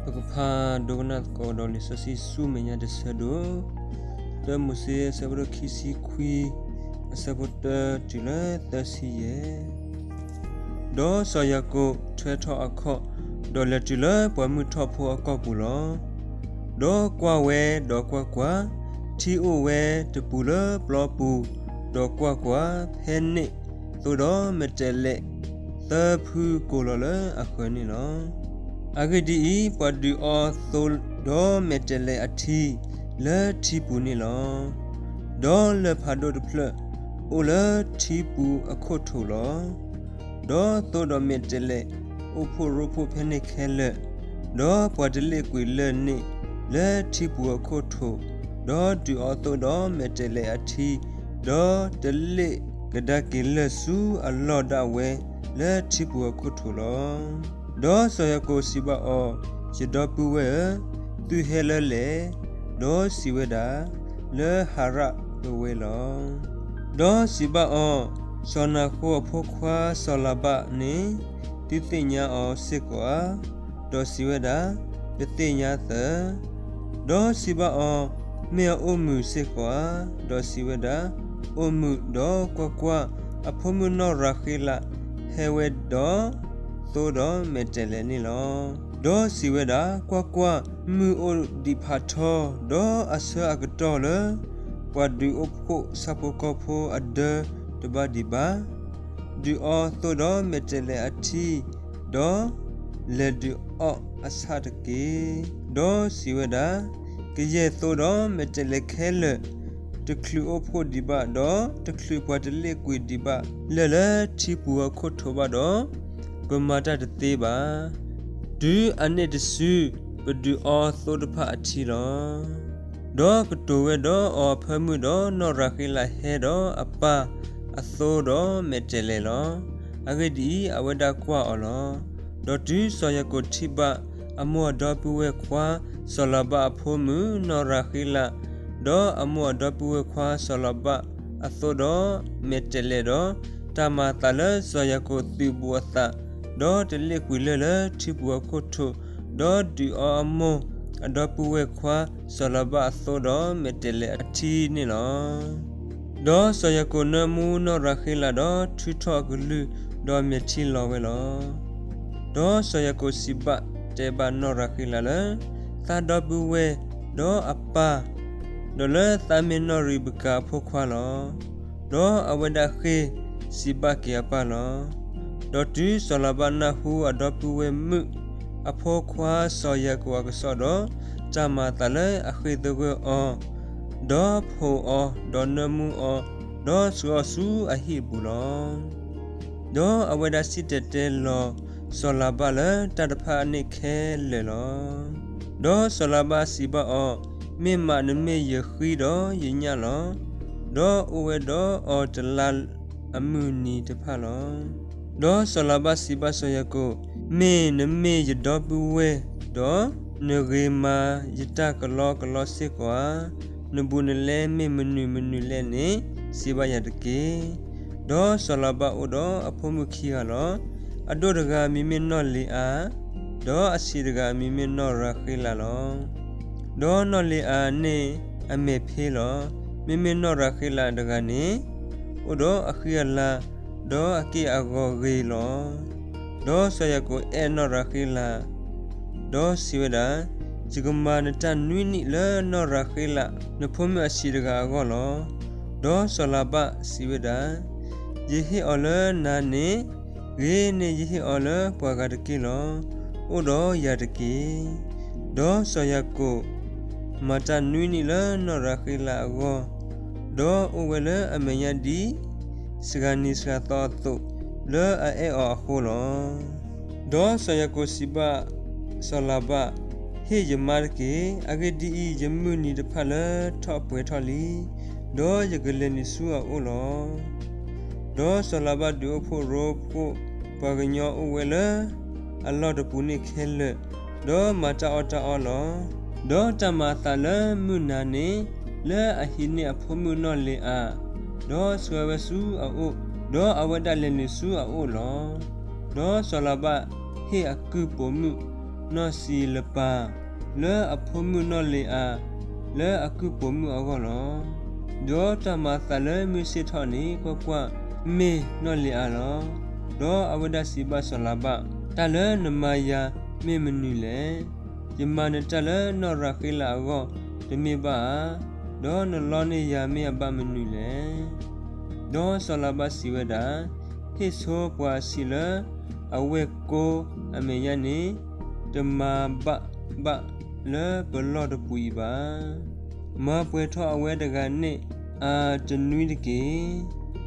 ပကဖးဒိကနၣ်သကိးဒီးလံာ်စီဆှံဆူမဲာ်ညါတဆၢဒိၣ်, တၢမိၤၡ့အဆၢဖးဒိၣ်ခံဆံခွံ, အဆၢဖိတၢတုၤလၢသၢဆံယဲၢ်. ဒီးစီၤယၤကိာ်ထွဲထီၣ်အခီၣ်, ဒီးလဲၤတုၤလၢပှၤမုၢ်ထီၣ်ဖိအကီၢ်ပူၤလီၤ. ဒီးကွၢ်ဝဲ, ဒီးကွၢ်ကွၢ်, ထံအိၣ်ဝဲတပူၤလၢပျီပူၤ, ဒီးကွၢ်ကွၢ်, ဖဲန့ၣ်သိဒီးမဲာ်တဲးလဲးသၢဖုကိးလီၤလၢအဃၢၤန့ၣ်လီၤ. အဂ့ၢ်ဒ်အံၤ, ပှၤဒုးအီသိဒီးမဲာ်တဲးလဲးအထံလၢထံပူၤန့ၣ်လီၤ. ဒီးလၢၢ်ဖးဒိၣ်တဖျၢၣ်အိၣ်လၢထံပူၤအခိၣ်ထိးလီၤ. ဒီးသိဒီးမဲာ်တဲးလဲးအိၣ်ဖှိၣ်ရိဖှိၣ်ဖဲန့ၣ်ခဲလၢာ်, ဒီးပှၤတလ့ၣ်ကွံာ်လၢၢ်န့ၣ်လၢထံပူၤအခိၣ်ထိး, ဒီးဒုးအီသိဒီးမဲာ်တဲးလဲးအထံ, ဒီးတလ့ၣ်ကဒါက့ၤလၢၢ်ဆူအလီၢ်ဒၣ်ဝဲလၢထံပူၤအခိၣ်ထိးလီၤ. ဒီးစီၤယၤကိာ်စံးဘၣ်အီၤ, ယဒီပုၢ်ဝဲၢ်ဧၢ, သုဟဲလၢလဲၣ်. ဒီးစံးဝဲဒၣ်, လၢဟၤရၣ်ပဝဲၤလီၤ. ဒီးစံးဘၣ်အီၤ, စီၤနၤဃိအဖိခွါစီၤလၤဘၣ်န့ၣ်, သုသ့ၣ်ညါအီၤစ့ၢ်ကီးဧါ. ဒီးစံးဝဲဒၣ်, ပသ့ၣ်ညါသၢ. ဒီးစံးဘၣ်အီၤ, မ့ၢ်အအိၣ်မုာ်စ့ၢ်ကီးဧါ. ဒီးစံးဝဲဒၣ်, အိၣ်မုာ်. ဒီးကွၢ်ကွၢ်, အဖိမုၣ်နီၢ်ရၤဃ့လးဟဲဝဲဒီးသိဒီးမဲာ်တဲးလဲးန့ၣ်လီၤ. ဒီးစံးဝဲဒၣ်, ကွၢ်ကွၢ်, မုၢ်အိၣ်ဒံးဖးထီ, ဒီးအဆၢအကတီၢ်လၢပှၤဒုးအိၣ်ဖှိၣ်ဆၣ်ဖိကီၢ်ဖိအဒၢတဘၣ်ဒံးဘၣ်, ဒုးအီသိဒီးမဲာ်တဲးလဲးအထံ, ဒီးလဲၤဒုးအီအဆၣ်တက့ၢ်. ဒီးစံးဝဲဒၣ်, ကယဲၢ်သိဒီးမဲာ်တဲးလဲးခဲလၢာ်, တချုးအိၣ်ဖှိၣ်ဒံးဘၣ်, ဒီးတချုးပှၤတလ့ၣ်ကွံာ်ဒံးဘၣ်လၢၢ်လၢထံပူၤအခိၣ်ထိးဘၣ်ဒီး, ပမၤတၢ်တသ့ဘၣ်, တုၤအန့ၣ်တစုပဒုးအီသိတဖၣ်အထံလီၤ. ဒီးကတိၤဝဲဒီးအီၤအဖၢမုၢ်ဒီးနီၢ်ရၤဃ့လးဟဲဒီးအပၢ်အသိဒီးမဲာ်တဲးလဲးလီၤ. အဂ့ၢ်ဒ်အံၤ, အဝဲဒၣ်ကွၢ်အီၤလီၤ. ဒီးတုၤစီၤယၤကိာ်ထံၣ်ဘၣ်အမိၢ်အဒီပုၢ်ဝဲၢ်ခွါစီၤလၤဘၣ်အဖိမုၣ်နီၢ်ရၤဃ့လး, ဒီးအမိၢ်အဒီပုၢ်ဝဲၢ်ခွါစီၤလၤဘၣ်အသိဒီးမဲာ်တဲးလဲးဒီး, တၢ်မၤအသးလၢစီၤယၤကိာ်သုးဘူးအသး, ဒီးတလ့ၣ်ကွံာ်လၢၢ်လၢထံပူၤအခိၣ်ထိး, ဒီးဒုးအီအမိၢ်အဒီပုၢ်ဝဲၢ်ခွါစီၤလၤဘၣ်အသိဒီးမဲာ်တဲးလဲးအထံန့ၣ်လီၤ. ဒီးစီၤယၤကိာ်နၢမူနီၢ်ရၤဃ့လးဒီး ထုးထီၣ်အကလုၢ်, ဒီးမဲာ်ထံလီၤဝဲလီၤ. ဒီးစီၤယၤကိာ်စံးဘၣ်တဲဘၣ်နီၢ်ရၤဃ့လးလၢ သးဒီပုၢ်ဝဲၢ်, ဒီးအပၢ်, ဒီးလၢသးမ့ၢ်နီၢ်ရံးဘကၤအဖိခွါလီၤ. ဒီးအဝဲဒၣ်ဃ့ၢ်စံးဘၣ်က့ၤအပၢ်လီၤ. ဒီးတုၤစီၤလၤဘၣ်နၢ်ဟူအဒီပုၢ်ဝဲၢ်မုၣ်အဖိခွါစီၤယၤကိာ်အကစီၣ်ဒီး, တၢ်မၤအသးလၢအဃ့ၢ်သဂၢၢ်အီၤ, ဒီးဖိးအီၤ, ဒီးနၢမူအီၤ, ဒီးဆှၢအီၤဆူအဟံၣ်အပူၤလီၤ. ဒီးအဝဲဒၣ်စံၣ်တဲၤတဲလီၤစီၤလၤဘၣ်လၢတၢ်တဖၣ်န့ၣ်ခဲလၢာ်လီၤ. ဒီးစီၤလၤဘၣ်စံးဘၣ်အီၤ, မ့ၢ်မးနမ့ၢ်ယဃံဒီးယညၣ်လီၤ. ဒီးအိၣ်ဝဲဒီးအီၤတလါအမုၢ်နံၤတဖၣ်လီၤ. ဒီးစီၤလၤဘၣ်စံးဘၣ်စီၤယၤကိာ်, မ့ၢ်နမ့ၢ်ယဒီပုၢ်ဝဲၢ်ဒီး, နဂ့ၤမၤယတၢ်ကလီကလီစ့ၢ်ကီးဧါ. နဘူးနလဲမ့ၢ်မနုၤမနုၤလဲၣ်န့ၣ်, စံးဘၣ်ယၤတက့ၢ်. ဒီးစီၤလၤဘၣ်အိၣ်ဒီးအဖိမုၣ်ခံဂၤလီၤ. အဒိၣ်တဂၤအမံၤမ့ၢ်နီၢ်လ့ၤအၤ, ဒီးအဆံးတဂၤအမံၤမ့ၢ်နီၢ်ရၤဃ့လးလီၤ. ဒီးနီၢ်လ့ၤအၤန့ၣ်အမဲာ်ဖ့လီၤ. မ့မ့ၢ်နီၢ်ရၤဃ့လးတဂၤန့ၣ်, အိၣ်ဒီးအဃံအလၤ, ဒီးအက့ၢ်အဂီၤဂ့ၤလီၤ. ဒီးစီၤယၤကိာ်အဲၣ်နီၢ်ရၤဃ့လး, ဒီးစံးဝဲဒၣ်, ယကမၤနတၢ်နွံနံၣ်လၢနီၢ်ရၤဃ့လး နဖိမုၣ်အဆံးတဂၤအဂီၢ်လီၤ. ဒီးစီၤလၤဘၣ်စံးဝဲဒၣ်, ယဟ့ၣ်အီၤလၢနၤန့ၣ်ဂ့ၤန့ၢ်ယဟ့ၣ်အီၤလၢပှၤဂၤတက့ၢ်လီၤ. အိၣ်ဒီးယၤတက့ၢ်. ဒီးစီၤယၤကိာ်မၤတၢ်နွံနံၣ်လၢနီၢ်ရၤဃ့လးအဂီၢ်, ဒီးအိၣ်ဝဲလၢအမဲာ်ညါဒ်စှၤနံၤစှၤသီအသိး, လၢအအဲၣ်အီၤအဃိလီၤ. ဒီးစီၤယၤကိာ်စံးဘၣ်စီၤလၤဘၣ်, ဟ့ၣ်ယမါတက့ၢ်. အဂ့ၢ်ဒ်အံၤ, ယမုၢ်နံၤတဖၣ်လၢထီၣ်ပှဲၤထီၣ်လံ, ဒီးယကလဲၤနုာ်ဆူအအိၣ်လီၤ. ဒီးစီၤလၤဘၣ်ဒုးအိၣ်ဖှိၣ်ရိဖှိၣ်ပှၤကညီအိၣ်ဝဲလၢအလီၢ်တပူၤန့ၣ်ခဲလၢာ်, ဒီးမၤတၢ်အီၣ်တၢ်အီလီၤ. ဒီးတၢ်မၤအသးလၢမုၢ်နၤန့ၣ်, လၢအဟံးန့ၢ်အဖိမုၣ်နီၢ်လ့ၤအၤ, ဒီးဆှၢဝဲဆူအအိၣ်, ဒီးအဝဲဒၣ်လဲၤနုာ်ဆူအအိၣ်လီၤ. ဒီးစီၤလၤဘၣ်ဟ့ၣ်အကုၢ်ပိာ်မုၣ် နီၢ်စံလပၤ လၢအဖိမုၣ်နီၢ်လ့ၤအၤ လၢအကုၢ်ပိာ်မုၣ်အဂီၢ်လီၤ. ဒီးတၢ်မၤအသးလၢမုၢ်ဆ့ၣ်ထီၣ်န့ၣ် ကွၢ်ကွၢ်, မ့ၢ်နီၢ်လ့ၤအၤလီၤ. ဒီးအဝဲဒၣ်စံးဘၣ်စီၤလၤဘၣ်, တၢ်လၢနမၤယၤမ့ၢ်မနုၤလဲၣ်. ယမၤနတၢ်လၢနီၢ်ရၤဃ့လးအဂီၢ်တမ့ၢ်ဘၣ်ဧါ. ဒီးနလီန့ၢ်ယၤမ့ၢ်အဘၣ်မနုၤလဲၣ်. ဒီးစီၤလၤဘၣ်စံးဝဲဒၣ်, ဟ့ၣ်ဆိပှၤအဆံးလၢအဝဲၢ်ကိအမဲာ်ညါန့ၣ်, တမၤဘၣ်ဘၣ်လၢပလီၢ်တပူၤအံၤဘၣ်. မၤပှဲၤထီၣ်အဝဲတဂၤန့ၣ်အတနွံတက့ၢ်.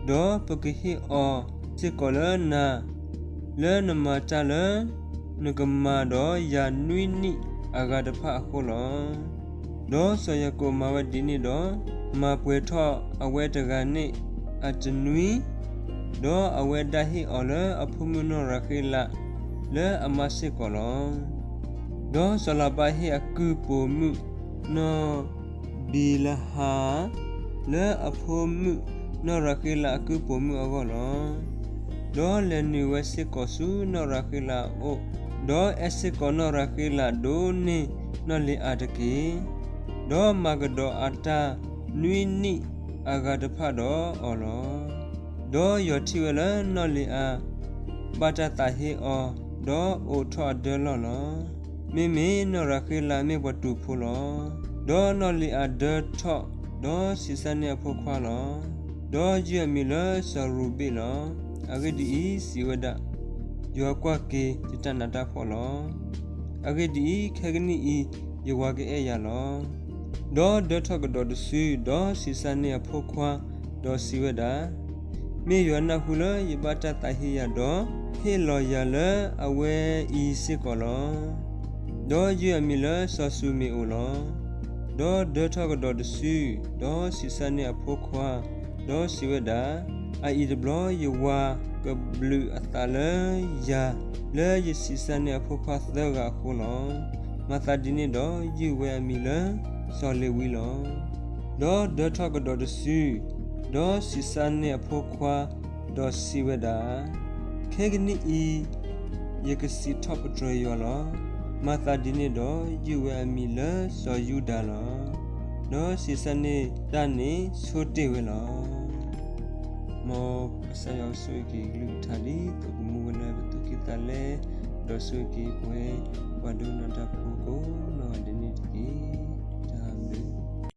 ဒီးပကဟ့ၣ်အီၤစ့ၢ်ကီးလၢနၤ လၢနမၤတၢ်လၢနကမၤဒီးယၤနွံနံၣ်အဂၤတဖၣ်အဃိလီၤ. ဒီးစီၤယၤကိာ်မၤဝဲဒ်န့ၣ်ဒီး, မၤပှဲၤထီၣ်အဝဲတဂၤန့ၣ်အတနွံ, ဒီးအဝဲဒၣ်ဟ့ၣ်အီၤလၢအဖိမုၣ်နီၢ်ရၤဃ့လးလၢအမါစ့ၢ်ကီးလီၤ. ဒီးစီၤလၤဘၣ်ဟ့ၣ်အကုၢ်ပိာ်မုၣ်နီၢ် ဘံၤလဟၤ လၢအဖိမုၣ်နီၢ်ရၤဃ့လးအကုၢ်ပိာ်မုၣ်အဂီၢ်လီၤ. ဒီးလဲၤနုာ်ဝဲစ့ၢ်ကီးဆူနီၢ်ရၤဃ့လးအအိၣ်, ဒီးအဲၣ်စ့ၢ်ကီးနီၢ်ရၤဃ့လးဒိၣ်န့ၢ်နီၢ်လ့ၤအၤတက့ၢ်. ဒီးမၤကဒီးအတၢ်နွံနံၣ်အဂၤတဖၣ်ဒီးအီၤလီၤ. ဒီးယွၤထံၣ်ဝဲလၢနီၢ်လ့ၤအၤ ဘၣ်တၢ်သးဟ့အီၤ, ဒီးအိးထီၣ်အဒၢလီၢ်လီၤ. မ့မ့ၢ်နီၢ်ရၤဃ့လးမ့ၢ်ပှၤတူာ်ဖိလီၤ. ဒီးနီၢ်လ့ၤအၤဒၢထီၣ်, ဒီးဆံးစၢ်န့ၢ်အဖိခွါလီၤ. ဒီးယုၢ်အမံၤလၢစီၤရူၤဘ့ၣ်လီၤ. အဂ့ၢ်ဒ်အံၤ, စံးဝဲဒၣ်, ယွၤကွၢ်က့ၤယတၢ်နးတၢ်ဖှီၣ်လီၤ. အဂ့ၢ်ဒ်အံၤ, ခဲကနံၣ်အံၤယဝၤကအဲၣ်ယၤလီၤ. ဒီးဒၢထီၣ်ကဒီးတစု, ဒီးဆံးစၢ်န့ၢ်အဖိခွါ, ဒီးစံးဝဲဒၣ်, မ့ၢ်ယွၤနၢ်ဟူလၢယဘၣ်တၢ်သးဟ့ယၤဒီး, ဟ့ၣ်လီၤယၤလၢအဝဲအံၤစ့ၢ်ကီးလီၤ. ဒီးယုၢ်အမံၤလၢစီၤၡူၤမ့ၤအိၣ်လီၤ. ဒီးဒၢထီၣ်ကဒီးတစု, ဒီးဆံးစၢ်န့ၢ်အဖိခွါ, ဒီးစံးဝဲဒၣ်, အအံၤတဘျီယဝၤကဘျုးအသးလၢယၤ, လၢယဆံးစၢ်န့ၢ်အဖိခွါသၢဂၤအဃိလီၤ. မၤသးဒ်န့ၣ်ဒီးယုၢ်ဝဲအမံၤလၢစီၤလ့ၤဝံလီၤ. ဒီးဒၢထီၣ်ကဒီးတစု, ဒီးဆံးစၢ်န့ၢ်အဖိခွါ, ဒီးစံးဝဲဒၣ်, ခဲကနံၣ်အံၤယကစံးထီၣ်ပတြၢၤယွၤလီၤ. မၤသးဒ်န့ၣ်ဒီးယုၢ်ဝဲအမံၤလၢစီၤယူဒၤလီၤ. ဒီးဆံးစၢ်န့ၢ်တၢ်န့ၣ်ဆိတ့ၢ်ဝဲလီၤ. မ်ကစၢ်ယွၤကဆိၣ်ဂ့ၤက့ၤအကလုၢ်ကထါလံ, သုးကမူဝဲလၢပသူၣ်ကံၢ်သးလဲ, ဒီးဆိၣ်ဂ့ၤက့ၤပဝဲပှၤဒိကနၣ်တၢ်ဖိကိးနီၢ်ဂၤဒဲး